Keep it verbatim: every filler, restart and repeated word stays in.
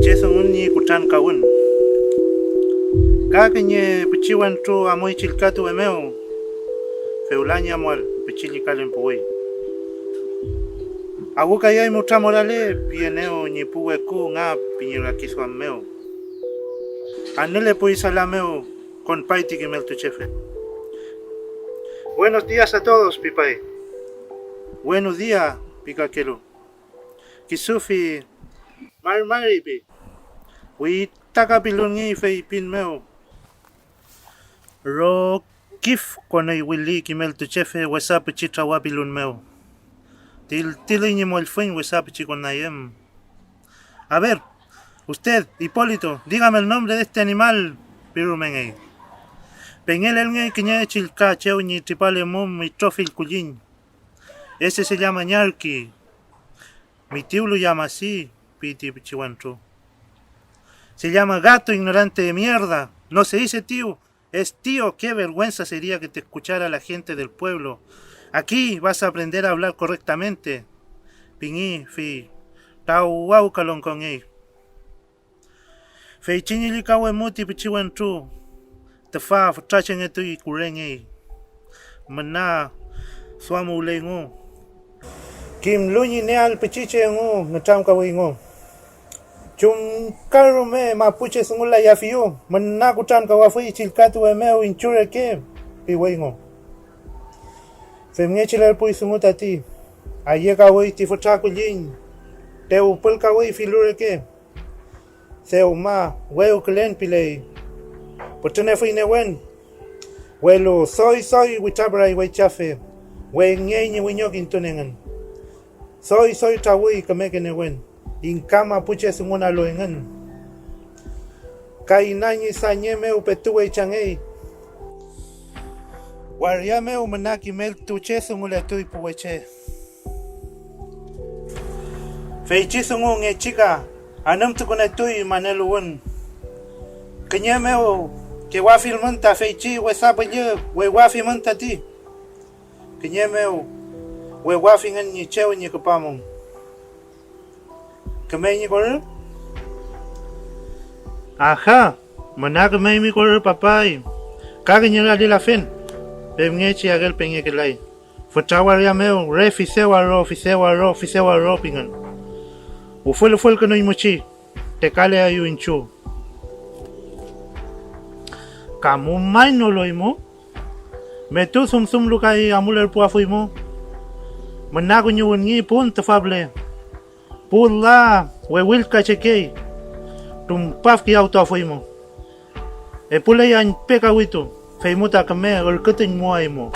che dungun ñi kutrankawün. Ka kiñe pichi wentru amuy chillkatuwe mew, fewla ñi amuael pichi llükalen puwi. Awükayay mütramolale pienew ñi pu weku nga pi ñi rakiduam mew. Anülepuy sala mew, konpay ti kimeltuchefe. Buenos días a todos, pipay. Buenos días, pikakelu. Kisu pi, mari mari pi. Witakapilunngey feypin mew. Rokif konüy wüli kimeltuchefe wesa pichi trawapilun mew. Tiltili ñi mollfüñ wesa pichi konayem. A ver, usted, Hipólito, dígame el nombre de este animal, pirumengey. Pengelelngey kiñe chillka chew ñi tripalemum itrofill kulliñ. Ese se llama Ñarki. Mi tío lo llama así, pi ti pichi wentru. Se llama gato, ignorante de mierda. No se dice tío, es tío. Qué vergüenza sería que te escuchara la gente del pueblo. Aquí vas a aprender a hablar correctamente, pingey, fey trawawkalongkongey. Feychi ñi llükawemu ti pichi wentru, tüfa fütrachengetuy kurengey, müna duamuwleyngu. Kimlu ñi nieael pichiche engu, nütramkawingu. Chumka rume mapuche dungulayafiyu, müna kutrankawafuy chillkatuwe mew iñchiw reke, piwingu. Femngechi lerpuy dungu tati, ayekawi ti fütra kulliñ, tewpülkawi filu reke. Dewma wewkülen piley, pütrünefuy newen, welu doy doy witrapüray weychafe, wengey ñi wiñokintun engün. Doy doy trawüy kümeke newen, inka mapuche dungunalu engün. Ka ina ñi sañe mew petu weychangey. Waria mew müna kimeltuche dunguletuy pu weche. Feychi dungu ngechika anümtukunetuy maneluwün. Kiñe mew kewafilmün ta feychi wesa püllü, wewafimün tati. Kiñe mew wewafingün ñi chew ñi küpamum. ¿Kümey ñi korü? Aha, müna kümeymi korü, papay, ka kiñe lali lafen, femngechi agelpengekelay. Fütra waria mew re fidewaro, fidewaro, fidewaro pingün. Wüfülwüfülkünuy müchi, trekaleayu iñchiw. ¿Ka mumañnoloymu? Metu dumdumlu kay amulerpuafuymu. Müna kuñiwünngi pun tüfa püle. Pu la wewilkachekey, trumpafkiyawtuafuymu. Epuley añpe kawitu, feymu ta küme ürkütuñmuaymu.